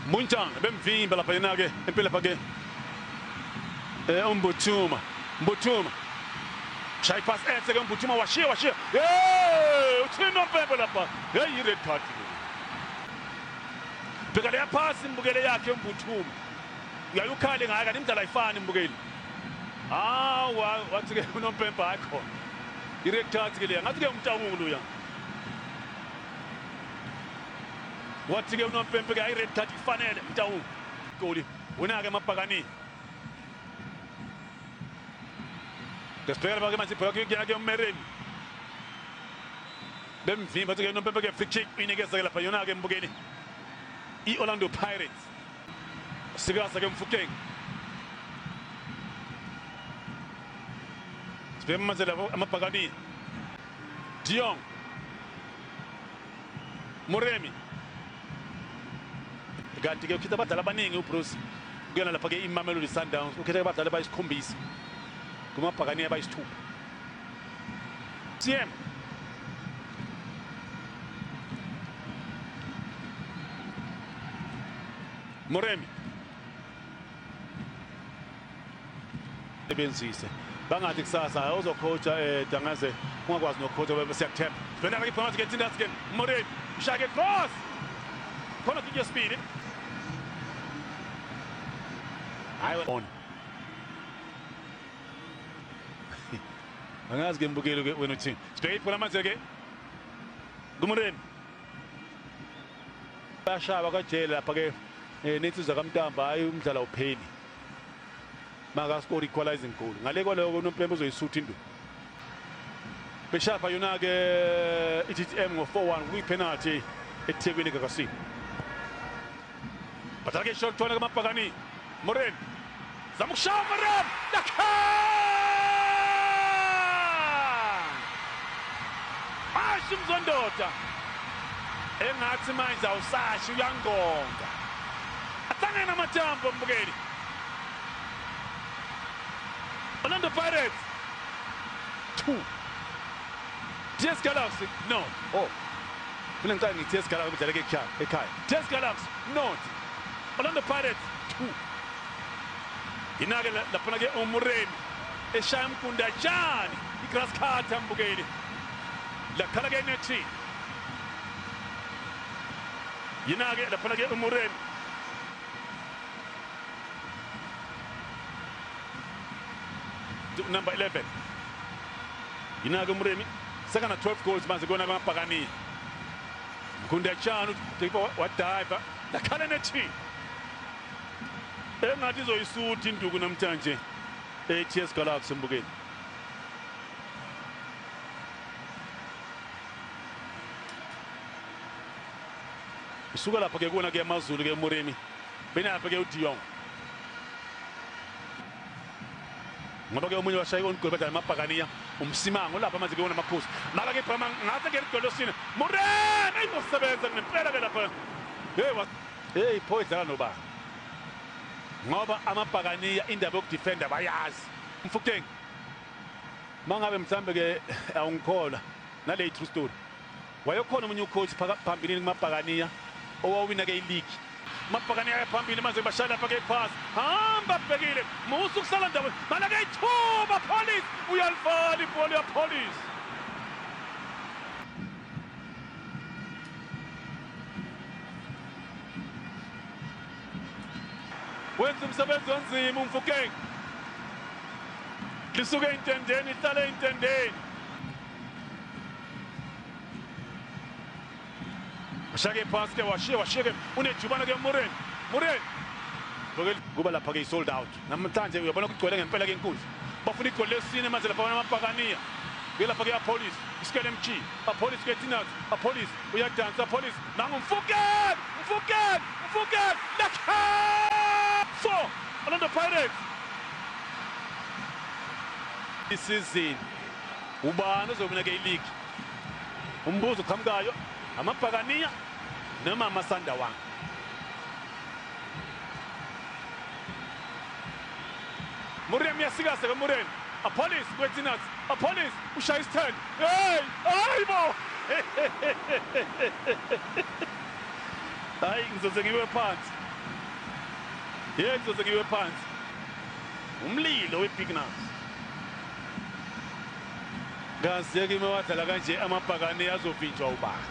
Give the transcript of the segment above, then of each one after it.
Muntang bemvimba lapha yena ke empela lapha ke uMbuthuma Mbuthuma shaya pass enhle ke Mbuthuma washiya hey uthini nompempe lapha hey i-red card bheka leya pass imbukele yakhe uMbuthuma uyayukhale ngayo kanti imidlalo ayifani mbukeli hawu wathi ke unompempe hayi khona i-red card ke leya ngathi ke umtawungu loya wathi ke unompempe ke ayi-red card ifanele mtawungu goli wena ke amabhakani Gasper ke manje ibhola kuyena ke uMereni bemvimba athi ke unompempe ke free kick uyinikeza ke lapha yona ke mbukeli i-Orlando Pirates sikasa ke Mfukeng sibheke manje lapho amabhakani Dion Moremi kanti ke ukhetha abadlali abaningi uBruce kuyona lapha ke iMamelodi Sundowns ukhetha abadlali abayisikhombisa kumabhakani abayisithupha CM Moremi sebenzise bangathi kusasa uzocoacha Dangaze ungakwazi nokucoacha siyakuthemba sibhena ke iphakathi ke Tindas ke Moremi ushake cross khona kick yesibili hayi on angazi ke mbukeli ke wena uthini sibheke ibhola manje ke kuMoremi bashaba kajele lapha ke nensizwa kaMtamba hayi umdlalo awupheli maka score equalizing goal ngale kwaloko unompempe uzoyisutha induku beshapha yona ke i-TTM ngo-4-1 kuyi-penalty eThekwini Gagasini badlala ke short corner kamabhakani Moremi zama ukushaya Moremi lakha ashi mzondoda engathi manje awusashi uyangonga ahlangene amathambo mbukeli Orlando Pirates 2 TS Galaxy no oh mina ngicela ngithi TS Galaxy udlala ekhaya ekhaya TS Galaxy not Orlando Pirates 2 inake laphana ke uMuremi eshaya umgundajani i-grass cutter mbukeli lakhala ke nethi yinake laphana ke uMuremi number 11 yinake uMuremi sekana 12 goals manje kona amabhakani Mgundajani wadive lakhala nethi engathi izoyisutha induku namhlanje e-TS Galaxy mbukeli isuka lapha ke kuona ke AmaZulu ke Moremi benapha ke uDion ngoba ke omunye washaya on goal badlala amabhakaniya umsimango lapha manje ke wona amakhosi maka ke Brahma ngathi ke igolosini Moremi ayizosebenza ngempela ke lapha hey hey pho idlala nobani ngoba amabhakaniya indaba yokudefenda bayazi Mfukeng mangabe mhlambe ke awungikholwa nale true story wayekhona omunye ucoach phambilini kumabhakaniya owawina ke ileague mabhakaniya ayaphambili manje bashaya lapha ke pass hamba bhekile musu kusala ndawo mana ke ithuba Police uyalivala ibhola ya Police wenza umsebenzi onzima uMfukeng lisuke entendeni ihlale entendeni Shake pass ke washiya ke unejubana ke Moremi kuba lapha ke sold out namhlanje uyabona kugcwele ngempela ke inkundla bafuna igoli lesine manje lapha amabhakaniya lapha ke Police isikele MG Police ke Tinat Police uyadansa Police nangu Mfukeng lakha 4 Orlando Pirates isizini ubani ozowina ke ileague umbuzo uqhamukayo amabhakaniya noma amasandawana Moremi yasikase ke Moremi Police kwetinat Police ushaya isithende hey hayibo hayi ngizoze ngiwe phansi Yey kuzoze kuyiwe phansi. Umlilo weBigners. Kaze ke wadlala kanje amabhakane azovinjwa ubani.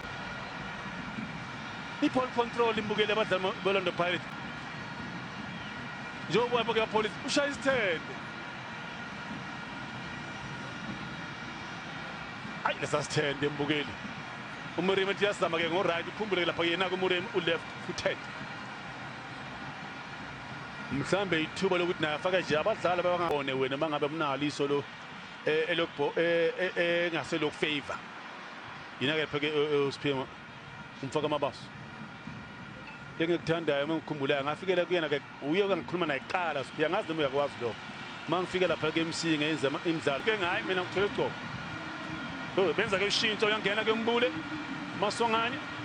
I-ball control imbukele abadlali be-Orlando Pirates. Njengoba ke Police ushaya isithende. Ayi lesa sithende mbukeli. UMoremi uthi uyazama ke ngo-right, ukhumbule lapha yena ke uMoremi u-left footed. Mhlambe ithuba lokuthi naye afake nje abadlali abangabone wena mangabe unalo iso lo elokubho engase lokufavor. Yena ke pheke uSiphiwe umfaka amabaso. Engikuthandayo uma ngikhumbulayo ngafikela kuyena ke uye ngikhuluma naye kuqala Siphiwe, ngazi noma uyakwazi lokho. Uma ngifika lapha ke MC ngenza imidlalo ke ngayi mina ngithole igcobo. Benza ke ushintsho uyangena ke uMbule. Maswanganye.